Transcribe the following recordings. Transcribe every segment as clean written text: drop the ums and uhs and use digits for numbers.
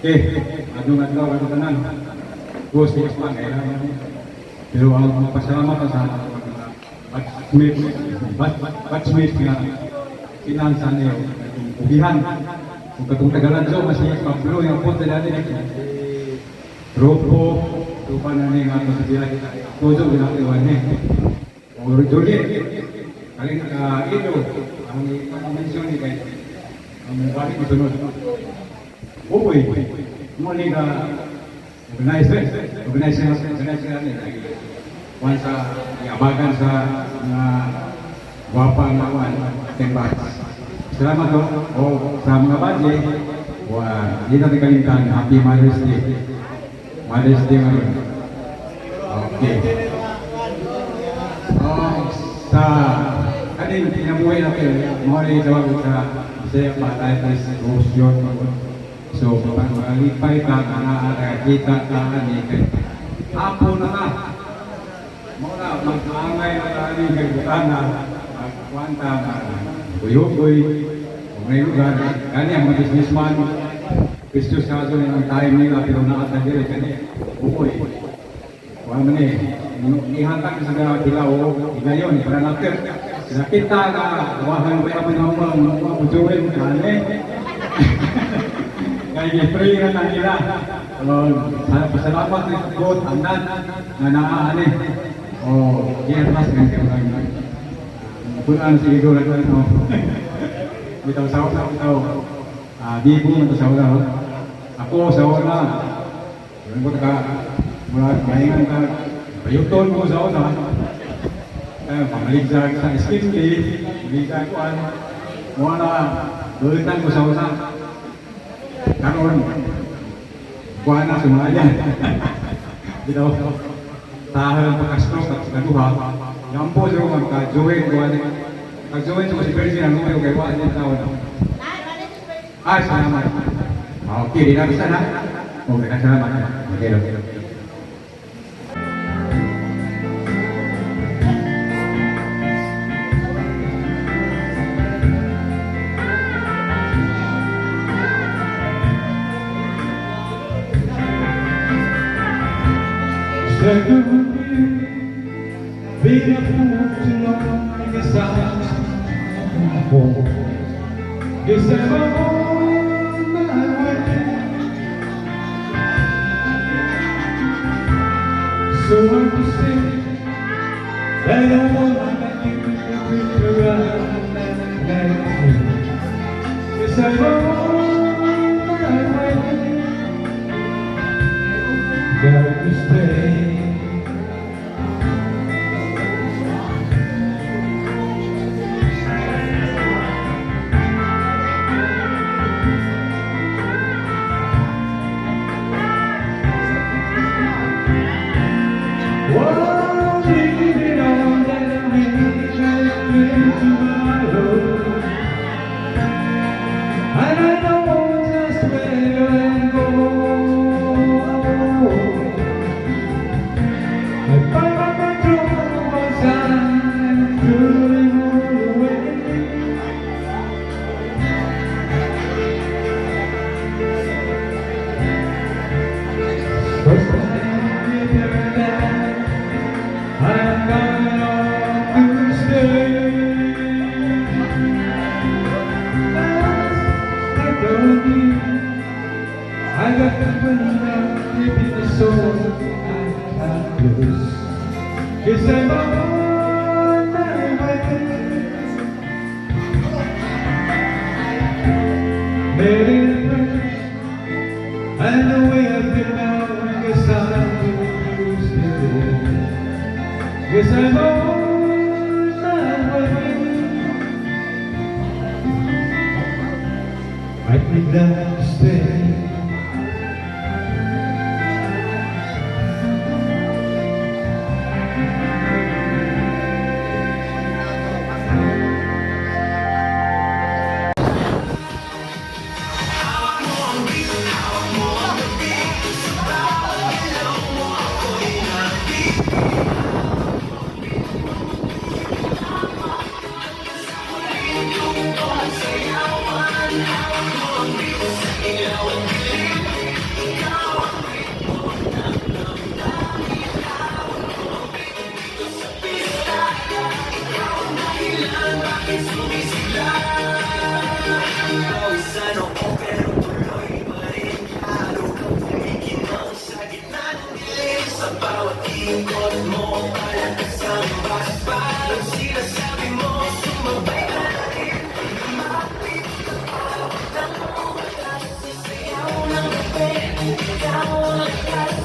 Okay, adong adlaw ato tanan. Go sa pa kailangan. Pero ang magpasalamat sa mga batchmate nga pinansa niyo ugihan. Kung katong tagalanzo, mas si Pablo yung punta dati si Ropo, tupa na ni nga sa biyahe. Tuzo ginagawa ni. O Juliet, kaling ilo, ang i-mention ni kay ang balik mo sunod. Uy, mo ni ka organizer, organizer, organizer ni kuan sa iabagan sa mga gwapa nga kuan tembats. Salamat ho. O sa mga badye, wa di natin kalimtan, Happy Mother's Day. Mother's Day ngayon. Okay. Oh, sa kaning kinabuhi natin, mo ni tawag sa Bisaya pa, life is goes short. So, pag malipay ka, nga nakakita ka ani kay apo na ka. Mo na mag-angay na ka ani kay butana, magkuwanta na buyoy kung may lugar, kani ang mga businessman, Christus kaso ang time nila, pero nakatagiri kani, bukoy. Kuha man eh, ihatag sa mga o higayon, para natin. Nakita nga, wahan pa yaman ang mga bujuin, kani. Kaya free na na nila. So, pasalamat ni God, tanan, nga naaani. O, iya mas nga kayo. Punan si Igor na no. Bitaw sa una, bitaw. Ah, di ko man sa una. Ako sa una. Yun ko ka mura maingan ka payuton ko sa una. Eh, pamaligsa sa SKT, maligsa ko an. Mo na dulitan ko sa una. Karon kuha na sumaya. Bitaw tahan pagka-stroke at sa duha. Gampo siya ko magka-join ko ani. Ka-join ko si Virgin ang uyo kay wa ni taon. Ah, salamat. Okay, di na bisa na. Okay, salamat. Okay. Been a fool to know this I Guess I'm on my way. So I to say that I want you to be around and let me. Guess I'm on my way. Got to stay. Whoa, leaving on that midnight train tomorrow. And I know just where I'm going. I find my troubles and threw them all away. First time here that I'm gone on to stay. As I told you, I got company now deep in the soul I can't lose. Guess I'm on my way. Made it a friend, and the way I feel now, I guess I'm going to stay. Guess I'm on my way. I'd be glad to stay.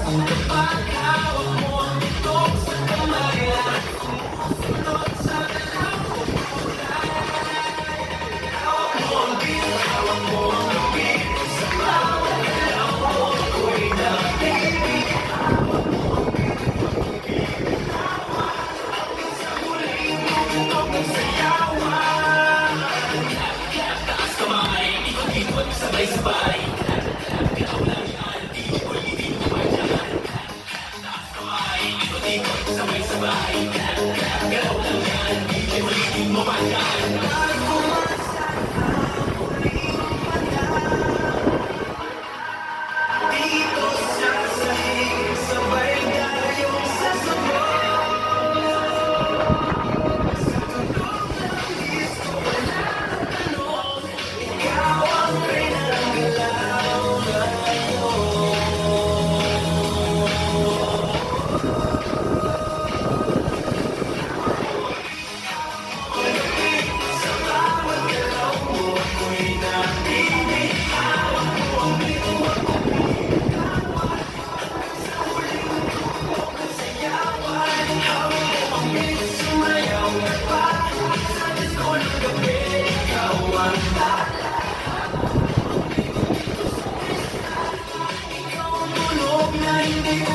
Kapag hawak mo ang ito sa kamay, sumusunod sa galaw ko. Hawak mo ang beat, hawak mo ang lupit. Sa bawat galaw mo, ako'y nabibig. Hawak mo ang beat, hanggang sa huling tugtog ng sayawan. Clap, clap, taas kamay. Ikot-ikot, sabay-sabay. Clap, clap, galaw lang yan. DJ, ulitin mo pa dyan. Clap, clap, taas kamay. Ikot-ikot, sabay-sabay. Clap, clap, galaw lang yan. DJ, ulitin mo pa dyan. Pag pumasa ang huling panahon dito sa sahig, sabay tayong sasabaw. Sa tunog ng disco, walang tanong. Ikaw ang reyna ng galaw ngayon. Sa bawat galaw mo, ako'y nabibig. Hawak mo ang beat, sa huling tugtog ng sayawan. Hawak mo ang beat, sumayaw ka pa. Sa disco ng gabi, ikaw ang tala. Ikaw ang tunog na hindi ko